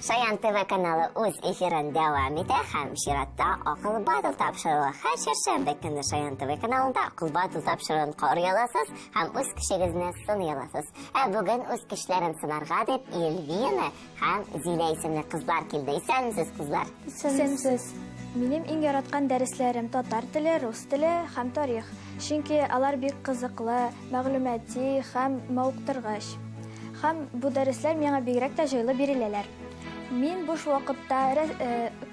Шаян ТВ каналы үз эфирын дәвам итә һәм чиратта Акыл Батл тапшыруы. Һәр чәршәмбе көнне Шаян ТВ каналында Акыл Батл тапшыруын карый аласыз һәм үз көчегезне сыный аласыз. Ә бүген үз көчләрен сынарга дип Эльвина һәм Зилә исемле кызлар килде. Исәнмесез, кызлар? Исәнмесез. Минем иң яраткан дәресләрем татар теле, рус теле һәм тарих. Чөнки алар бик кызыклы, мәгълүмати һәм мавыктыргыч. Һәм бу дәресләр миңа бигрәк тә җайлы биреләләр. Мин буш вакытта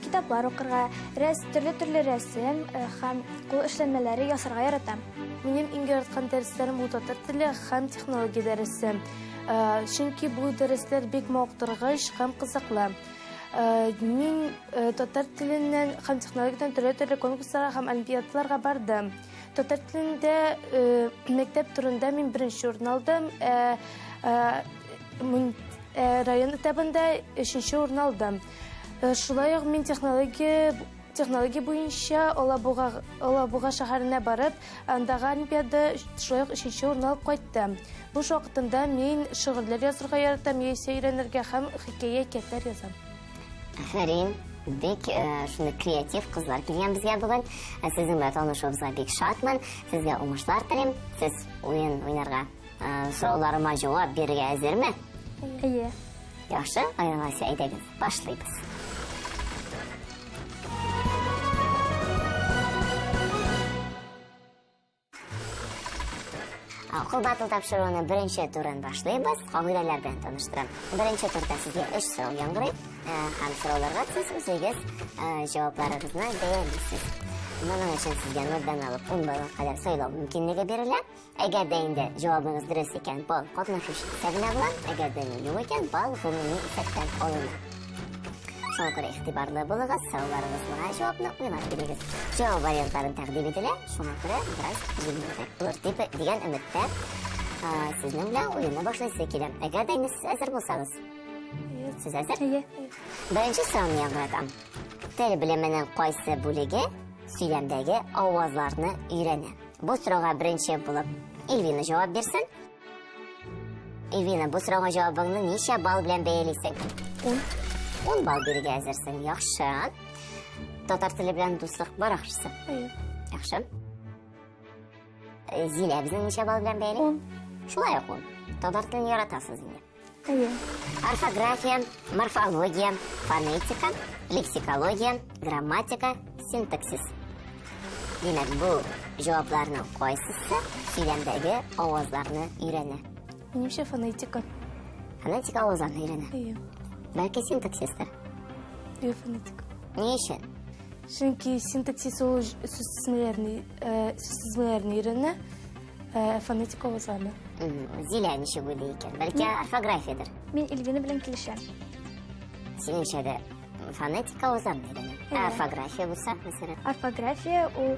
китаплар укырга, төрле-төрле рәсем һәм кул эшләнмәләре ясарга яратам. Минем иң яраткан дәресләрем ул татар теле һәм технология дәресе. Чөнки бу дәресләр бик мавыктыргыч һәм кызыклы. Мин татар теленнән һәм технологиядән төрле-төрле конкурсларга һәм олимпиадаларга бардым. Татар телендә мәктәп турында мин беренче урын алдым. Район этабында өченче урын алдым. Шулай ук мин технология буенча Алабуга шәһәренә барып, андагы олимпиада шулай ук өченче урын алып кайттым. Буш вакытымда мин шигырьләр язырга яратам, яисә өйрәнергә һәм хикәя әкиятләр язам. Афәрин, бик шундый креатив кызлар килгән безгә бүген. Сезнең белән танышуыбызга бик шатмын. Сезгә уңышлар телим. Сез уен уйнарга, сорауларыма җавап бирергә әзерме? Әйе. Яхшы, алайса әйдәгез, башлыйбыз. Акыл батыл тапшыруының беренче турын башлыйбыз. Кагыйдәләр белән таныштырам. Беренче турда сезгә 3 сорау яңгырый, һәм сорауларга сез үзегез җавапларыгызны бәялисез. Моның өчен сезгә нольдән алып 10 баллга кадәр сайлау мөмкинлеге бирелә. Әгәр дә инде җавабыгыз дөрес икән, балл катнашучы исәбенә була. Әгәр дә юк икән, балл гомуми исәптән алына. Шуңа күрә игътибарлы булыгыз, сорауларыгызга җавапны уйлап бирегез. Җавап вариантларын тәкъдим ителә, шуңа күрә бераз җиңелрәк булыр дип дигән өметтә сезнең белән уенны башлыйсы килә. Әгәр дә инде сез әзер булсагыз. Сез әзер? Әйе. Беренче сорауны яңгыратам. Тел белеменең кайсы бүлеге сөйләмдәге авазларны өйрәнә? Бу сорауга беренче булып Эльвина җавап бирсен. Эльвина, бу сорауга җавабыңны ничә балл белән бәялисең? 10. 10 балл бирергә әзерсең. Яхшы. Татар теле белән дуслык бар ахрысы. Әйе. Яхшы. Зилә безнең ничә балл белән бәяли? 10. Шулай ук 10. Татар телен яратасыз инде. Әйе. Орфография, морфология, фонетика, лексикология, грамматика, синтаксис. Димәк, бу җавапларның кайсысы сөйләмдәге авазларны өйрәнә? Минемчә, фонетика. Фонетика авазларны өйрәнә. Әйе. Бәлки синтаксистыр? Юк, фонетика. Ни өчен? Чөнки синтаксис ул сүз тезмәләрен өйрәнә, фонетика авазларны. Зилә ничек уйлый икән? Бәлки орфографиядер? Мин Эльвина белән килешәм. Синеңчә дә фонетика авазларны өйрәнә. Әйе. Ә орфография булса, мәсәлән? Орфография ул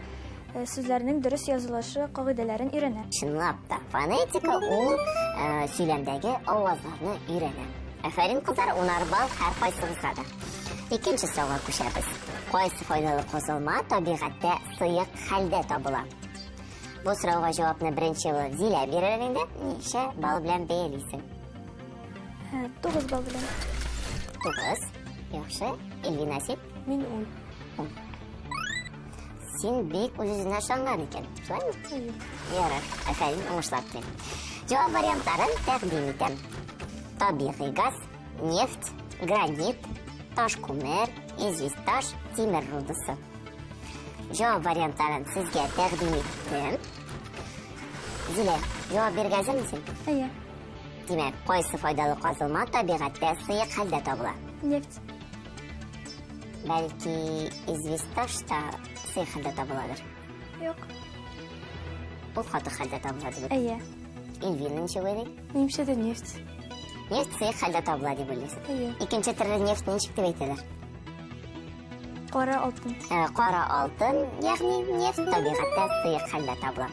сүзләрнең дөрес язылышы кагыйдәләрен өйрәнә. Чынлап та, фонетика ул сөйләмдәге авазларны өйрәнә. Афәрин, кызлар, унар балл һәр кайсыгызга да. Икенче сорауга күчәбез. Кайсы файдалы козылма табигатьтә сыек хәлдә табыла? Бу сорауга җавапны беренче булып Зилә бирер инде. Ничә балл белән бәялисең? 9 балл белән. 9. Яхшы. Эльвина, син? Мин 10. 10. Син бик үз-үзеңә ышанган икән. Шулаймы? Әйе. Ярар. Афәрин, уңышлар телим. Җавап вариантларын тәкъдим итәм. Табигый газ, нефть, гранит, таш күмер, известь таш, тимер рудасы. Җавап вариантларын сезгә тәкъдим иттем. Зилә, җавап бирергә әзерме син? Әйе. Димәк, кайсы файдалы казылма табигатьтә сыек хәлдә табыла? Нефть. Бәлки, известь таш та сыек хәлдә табыладыр? Юк. Ул каты хәлдә табыла дип. Әйе. Эльвина ничек уйлый? Минемчә дә нефть. Нефть сыек хәлдә табыла дип уйлыйсың. Әйе. Икенче төрле нефть ничек дип әйтәләр? Кара алтын. Кара алтын, ягъни нефть табигатьтә сыек хәлдә табыла.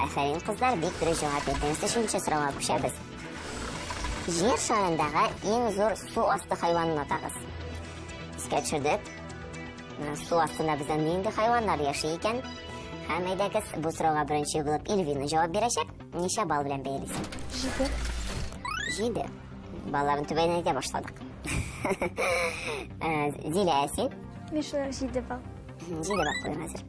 Афәрин, кызлар, бик дөрес җавап бирдегез. Өченче сорауга күчәбез. Җир шарындагы иң зур су асты хайванын атагыз. Искә төшердек. Су астында бездә нинди хайваннар яши икән? Һәм әйдәгез, бу сорауга беренче булып Эльвина җавап бирәчәк. Ничә балл белән бәялисең? 7. 7. Балларын түбәнәйтә башладык. Зилә, син? Мин шулай ук 7 балл. 7 балл куйдың хәзер.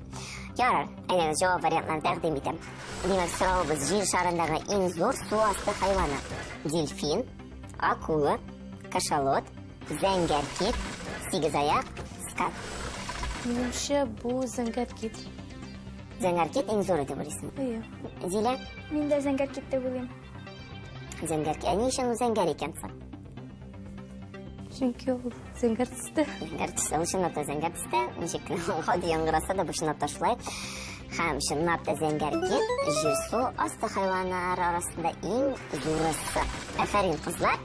Ярар, әйдәгез җавап вариантларын тәкъдим итәм. Димәк, соравыбыз җир шарындагы иң зур су асты хайваны. Дельфин, акула, кашалот, зәңгәр кит, сигезаяк, скат. Минемчә, бу зәңгәр кит. Зәңгәр кит иң зуры дип уйлыйсың. Әйе. Зилә? Мин дә зәңгәр кит дип уйлыйм. Зәңгәр кит. Ә ни өчен ул зәңгәр икән соң? Чөнки ул зәңгәр төстә. Зәңгәр төстә. Ул чынлап та зәңгәр төстә. Ничек кенә гади яңгыраса да, бу чынлап та шулай. Һәм чынлап та зәңгәр кит җир-су асты хайваннары арасында иң зурысы. Афәрин, кызлар.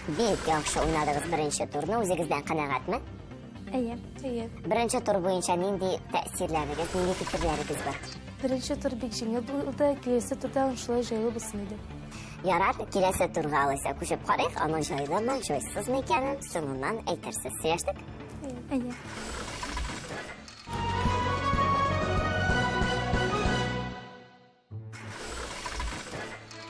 Бик яхшы уйнадыгыз беренче турны. Үзегездән канәгатьме? Әйе. Әйе. Беренче тур буенча нинди тәэсирләрегез, нинди фикерләрегез бар? Беренче тур бик җиңел булды, киләсе турда шулай җайлы булсын иде. Ярар, киләсе турга алайса күчеп карыйк, аның җайлымы, җайсызмы икәнен соңыннан әйтерсез. Сөйләштек? Әйе.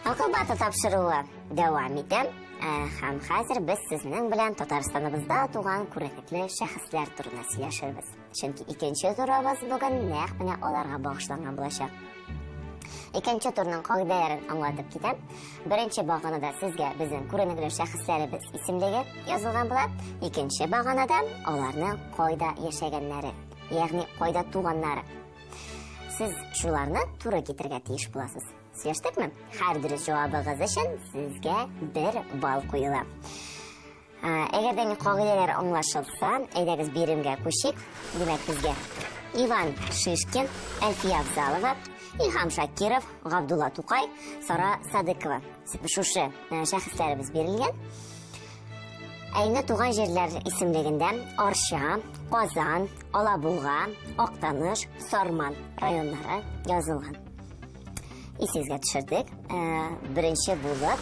Акыл баты тапшыруы дәвам итә. Һәм хәзер без сезнең белән Татарстаныбызда туган күренекле шәхесләр турында сөйләшербез. Чөнки икенче турыбыз бүген нәкъ менә аларга багышланган булачак. Икенче турның кагыйдәләрен аңлатып китәм. Беренче баганада сезгә безнең күренекле шәхесләребез исемлеге язылган була. Икенче баганада аларның кайда яшәгәннәре, ягъни кайда туганнары. Сез шуларны туры китерергә тиеш буласыз. Сөйләштекме? Һәр дөрес җавабыгыз өчен сезгә бер балл куела. Әгәр дә кагыйдәләр аңлашылса, әйдәгез биремгә күчик. Димәк, безгә Иван Шишкин, Әлфия Авзалова, Илһам Шакиров, Габдулла Тукай, Сара Садыкова. Шушы шәхесләребез бирелгән. Ә инде туган җирләр исемлегендә Арча, Казан, Алабуга, Актаныш, Сарман районнары язылган. Исегезгә төшердек. Беренче булып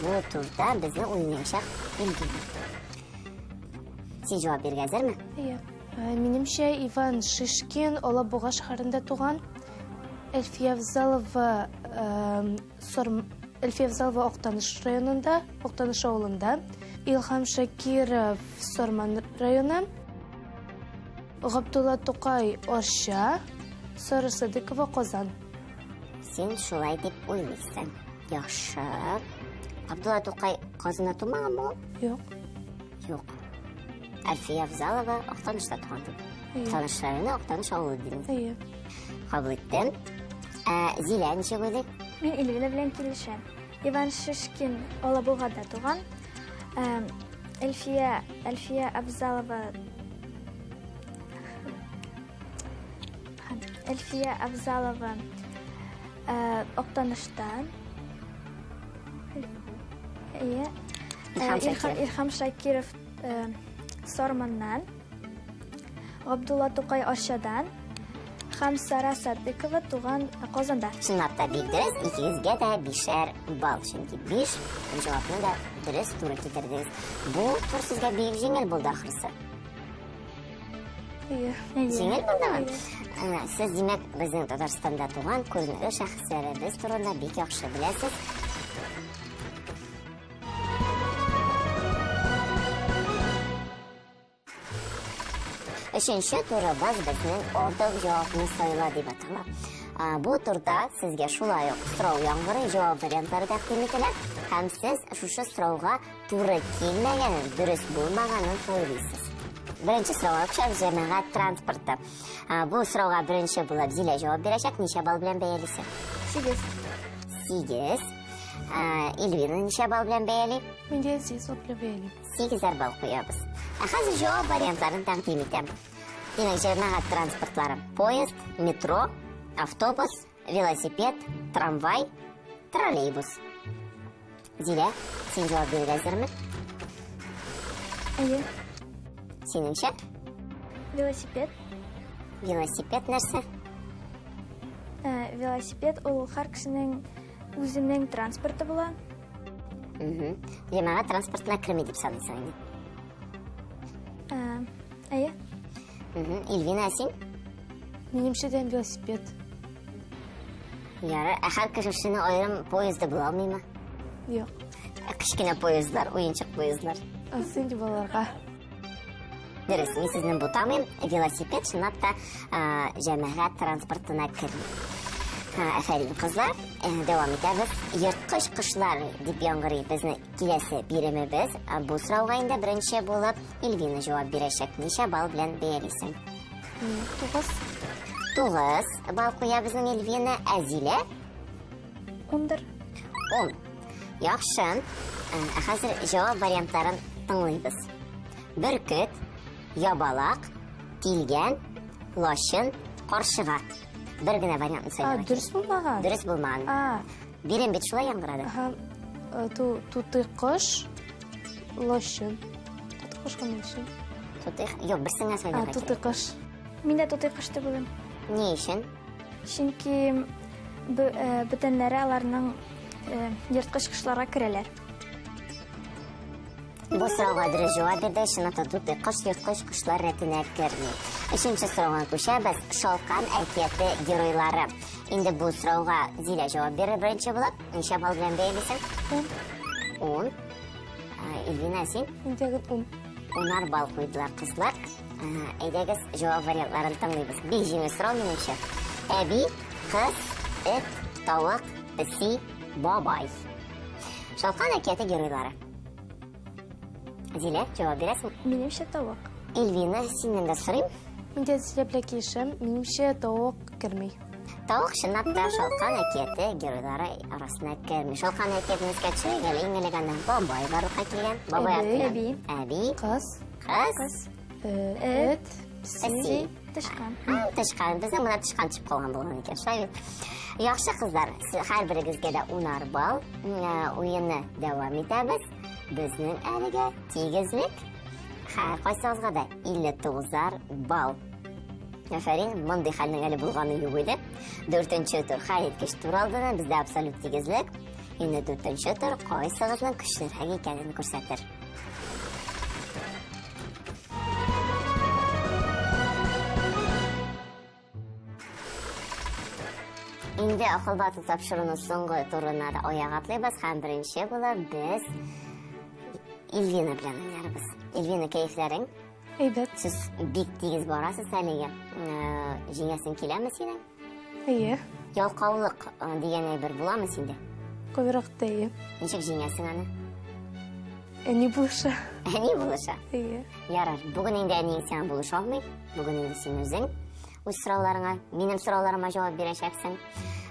бу турда безне уйнаячак Илгиз. Син җавап бирергә әзерме? Әйе. Минемчә, Иван Шишкин Алабуга шәһәрендә туган. Әлфия Авзалова Әлфия Авзалова Актаныш районында, Актаныш авылында. Илһам Шакиров Сарман районы. Габдулла Тукай Арча, Сара Садыкова Казан. Син шулай дип уйлыйсың. Яхшы. Габдулла Тукай Казанда тумаганмы ул? Юк. Юк. Әлфия Авзалова Актанышта туган дип. Актаныш районы, Актаныш авылы дидең. Әйе. Кабул иттем. Ә Зилә ничек уйлый? Мин Эльвина белән килешәм. Иван Шишкин Алабугада туган. Әлфия, Әлфия Абзалова Әлфия Абзалова Актаныштан. Әйе. Илһам Шакиров Сарманнан. Габдулла Тукай Арчадан һәм Сара Садыкова туган Казанда. Чынлап та бик дөрес, икегезгә дә бишәр балл, чөнки биш җавапны да дөрес туры китердегез. Бу тур сезгә бик җиңел булды ахрысы. Әйе. Җиңел булдымы? Сез, димәк, безнең Татарстанда туган күренекле шәхесләребез турында бик яхшы беләсез. Өченче турыбыз безнең артык җавапны сайла дип атала. Бу турда сезгә шулай ук сорау яңгырый, җавап вариантлары тәкъдим ителә һәм сез шушы сорауга туры килмәгәнен, дөрес булмаганын сайлыйсыз. Беренче сорауга күчәбез, җәмәгать транспорты. Бу сорауга беренче булып Зилә җавап бирәчәк. Ничә балл белән бәялисең? 8. 8. Эльвина ничә балл белән бәяли? Мин дә 8 балл белән бәялим. Сигезәр балл куябыз. Ә хәзер җавап вариантларын тәкъдим итәм. Димәк, җәмәгать транспортлары: поезд, метро, автобус, велосипед, трамвай, троллейбус. Зилә, син җавап бирергә әзерме? Әйе. Синеңчә? Велосипед. Велосипед нәрсә? Велосипед ул һәр кешенең үзенең транспорты була. Җәмәгать транспортына керми дип саныйсың инде. Әйе. Эльвина, син? Минемчә дә велосипед. Ярар, ә һәр кешенең аерым поезды була алмыймы? Юк. Ә кечкенә поездлар, уенчык поездлар. Ансы инде балаларга. Дөрес, мин сезне бутамыйм. Велосипед чынлап та җәмәгать транспортына керми. Афәрин, кызлар. Дәвам итәбез. Ерткыч кошлар дип яңгырый безне киләсе биремебез. Бу сорауга инде беренче булып Эльвина җавап бирәчәк. Ничә балл белән бәялисең? 9. 9 балл куя безнең Эльвина. Ә Зилә? Ундыр. 10. Яхшы. Ә хәзер җавап вариантларын тыңлыйбыз. Бөркет, ябалак, тилгән, лачын, карчыга. Бер генә вариантны сайларга. Дөрес булмаган. Дөрес булмаган. Бирем бит шулай яңгырады. Ага. Тутый кош, лачын. Тутый кош һәм лачын. Тутый, юк, берсен генә сайларга. Тутый кош. Мин дә тутый кош дип уйлыйм. Ни өчен? Чөнки бүтәннәре аларның ерткыч кошларга керәләр. Бу сорауга дөрес җавап бирде. Чынлап та тутый кош ерткыч кошлар рәтенә керми. Өченче сорауга күчәбез. Шалкан әкияте геройлары. Инде бу сорауга Зилә җавап бирер беренче булып. Ничә балл белән бәялисең? 10. 10. Эльвина, син? Мин тагын 10. Унар балл куйдылар кызлар. Әйдәгез, җавап вариантларын тыңлыйбыз. Бик җиңел сорау минемчә. Әби, кыз, эт, тавык, песи, бабай. Шалкан әкияте геройлары. Зилә, җавап бирәсең? Минемчә, тавык. Эльвина, синнән дә сорыйм. Мин дә Зилә белән килешәм. Минемчә, тавык керми. Тавык чынлап та Шалкан әкияте геройлары арасына керми. Шалкан әкиятен искә төшерик әле, иң элек анда бабай барлыкка килгән. Бабай Әби. артыннан Әби. Әби. Кыз. Кыз. Кыз. Эт. Песи. Песи. Тычкан. Тычкан. Безнең монда тычкан төшеп калган булган икән. Шулай бит. Яхшы, кызлар, һәрберегезгә дә унар балл. Уенны дәвам итәбез. Безнең әлегә тигезлек. Һәркайсыгызга да илле тугызар балл. Афәрин, мондый хәлнең әле булганы юк иде. Дүртенче тур хәлиткеч тур алдына бездә абсолют тигезлек. Инде дүртенче тур кайсыгызның көчлерәк икәнен күрсәтер. Инде Акыл батыл тапшыруның соңгы турына да аяк атлыйбыз һәм беренче булып без Эльвина белән уйнарбыз. Эльвина, кәефләрең? Әйбәт. Сез бик тигез барасыз әлегә. Җиңәсең киләме синең? Әйе. Ялкаулык дигән әйбер буламы синдә? Күбрәк тә әйе. Ничек җиңәсең аны? Әни булыша. Әни булыша? Әйе. Ярар, бүген инде әниең сиңа булыша алмый. Бүген инде син үзең үз сорауларыңа, минем сорауларыма җавап бирәчәксең.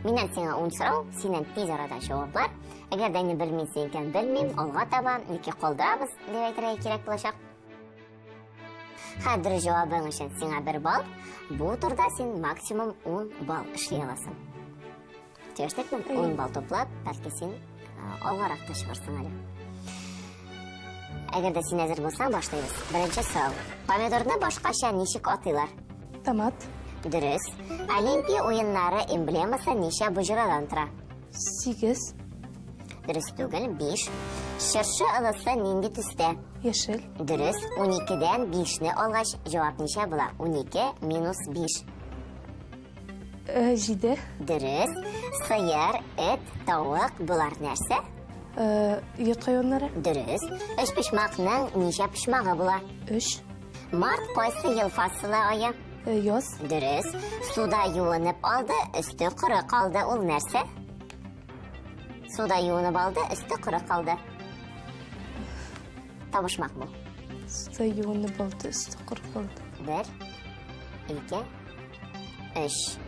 Миннән сиңа 10 сорау, синнән тиз арада җаваплар. Әгәр дә инде белмисең икән, белмим, алга таба яки калдырабыз дип әйтергә кирәк булачак. Хәзер җавабың өчен сиңа 1 балл. Бу турда син максимум 10 балл эшли аласың. Төштекме? 10 балл туплап, бәлки син алгарак та чыгарсың әле. Әгәр дә син әзер булсаң, башлыйбыз. Беренче сорау. Помидорны башкача ничек атыйлар? Томат. Дөрес. Олимпия уеннары эмблемасы ничә боҗрадан тора? 8. Дөрес түгел, 5. Чыршы ылысы нинди төстә? Яшел. Дөрес. 12-дән 5-не алгач, җавап ничә була? 12 минус 5. 7. Дөрес. Сыер, эт, тавык, болар нәрсә? Йорт хайваннары. Дөрес. Өч почмакның ничә почмагы була? 3. Март кайсы ел фасылы ае? Яз. Дөрес. Суда юынып алды, өсте коры калды. Ул нәрсә? Суда юынып алды, өсте коры калды. Табышмак бу. Суда юынып алды, өсте коры калды. 1, 2, 3.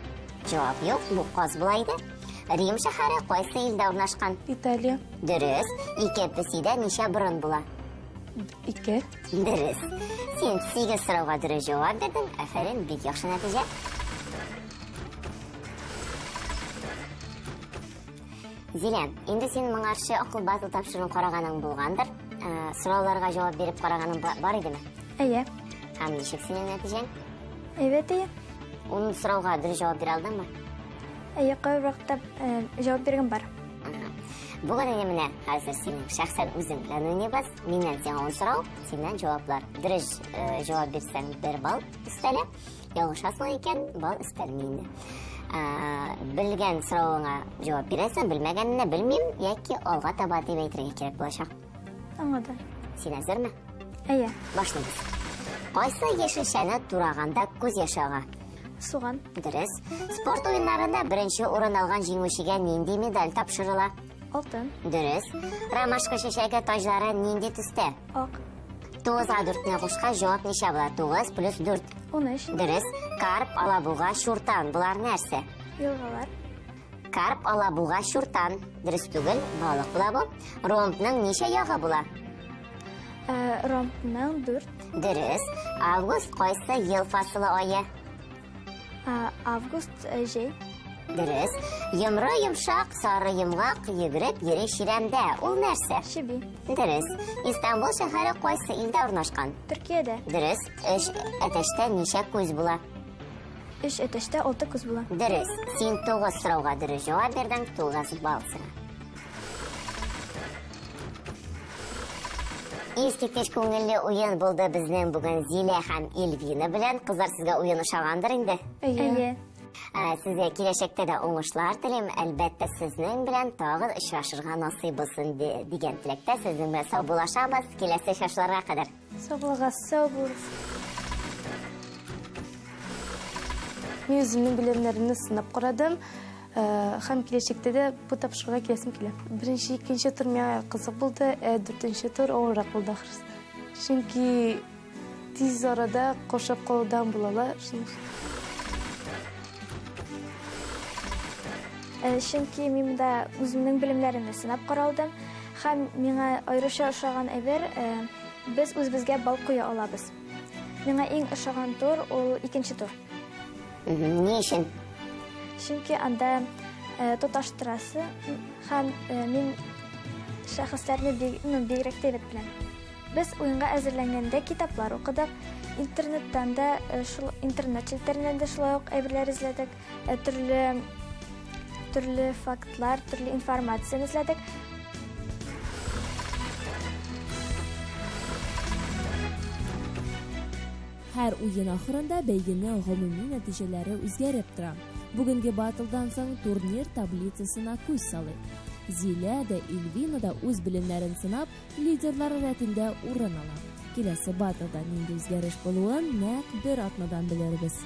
Җавап юк, бу каз була иде. Рим шәһәре кайсы илдә урнашкан? Италия. Дөрес. Ике песидә ничә борын була? 2. Дөрес. Син 8 сорауга дөрес җавап бирдең. Афәрин, бик яхшы нәтиҗә. Зилә, инде син моңарчы Акыл батыл тапшыруын караганың булгандыр. Сорауларга җавап биреп караганың бар идеме? Әйе. Һәм ничек синең нәтиҗәң? Әйбәт, әйе. Ун сорауга дөрес җавап бирә алдыңмы? Әйе, кайбер вакытта җавап биргән бар. Бүген инде менә хәзер синең шәхсән үзең белән уйныйбыз. Миннән сиңа ун сорау, синнән җаваплар. Дөрес җавап бирсәң 1 балл өстәлә. Ялгышасың икән, балл өстәлми инде. Белгән соравыңа җавап бирәсең, белмәгәненә белмим яки алга таба дип әйтергә кирәк булачак. Аңладым. Син әзерме? Әйе. Башлыйбыз. Кайсы яшелчәне тураганда күз яше ага? Суган. Дөрес. Спорт уеннарында беренче урын алган җиңүчегә нинди медаль тапшырыла? Алтын. Дөрес. Ромашка чәчәге таҗлары нинди төстә? Ак. 9-га 4-не кушкач, җавап ничә була? 9 плюс 4. 13. Дөрес. Карп, алабуга, чуртан. Болар нәрсә? Елгалар. Карп, алабуга, чуртан. Дөрес түгел, балык була бу. Ромбның ничә ягы була? Ромбның 4. Дөрес. Август кайсы ел фасылы ае? Август, җәй. Дөрес. Йомры йомшак, сары йомгак йөгереп йөри чирәмдә. Ул нәрсә? Чеби. Дөрес. Истанбул шәһәре кайсы илдә урнашкан? Төркиядә. Дөрес. Өч әтәчтә ничә күз була? Өч әтәчтә 6 күз була. Дөрес. Син 9 сорауга дөрес җавап бирдең, 9 балл сиңа. Искиткеч күңелле уен булды безнең бүген Зилә һәм Эльвина белән. Кызлар, сезгә уен ошагандыр инде? Әйе. Сезгә киләчәктә дә уңышлар телим. Әлбәттә, сезнең белән тагын очрашырга насыйп булсын дигән теләктә сезнең белән саубуллашабыз. Киләсе очрашуларга кадәр. Сау булыгыз. Сау булыгыз. Мин үземнең белемнәремне сынап карадым. Һәм киләчәктә дә бу тапшыруга киләсем килә. Беренче, икенче тур миңа кызык булды, ә дүртенче тур авыррак булды ахрысы. Чөнки тиз арада кошап калудан булалар. Чөнки мин монда үземнең белемнәремне сынап каралдым. Һәм миңа аеруча ошаган әйбер, без үзебезгә бал куя алабыз. Миңа иң ошаган тур ул икенче тур. Ни өчен? Чөнки анда тоташтырасы һәм мин шәхесләрне бигрәк тә әйбәт беләм. Без уенга әзерләнгәндә китаплар укыдык, интернеттан да, шул интернет челтәреннән дә шулай ук әйберләр эзләдек, төрле фактлар, төрле информацияне эзләдек. Һәр уен ахырында бәйгенең гомуми нәтиҗәләре үзгәреп тора. Бүгенге батлдан соң турнир таблицасына күз салыйк. Зилә дә, Эльвина да үз белемнәрен сынап, лидерлар рәтендә урын ала. Киләсе батлда нинди үзгәреш булуын нәкъ бер атнадан белербез.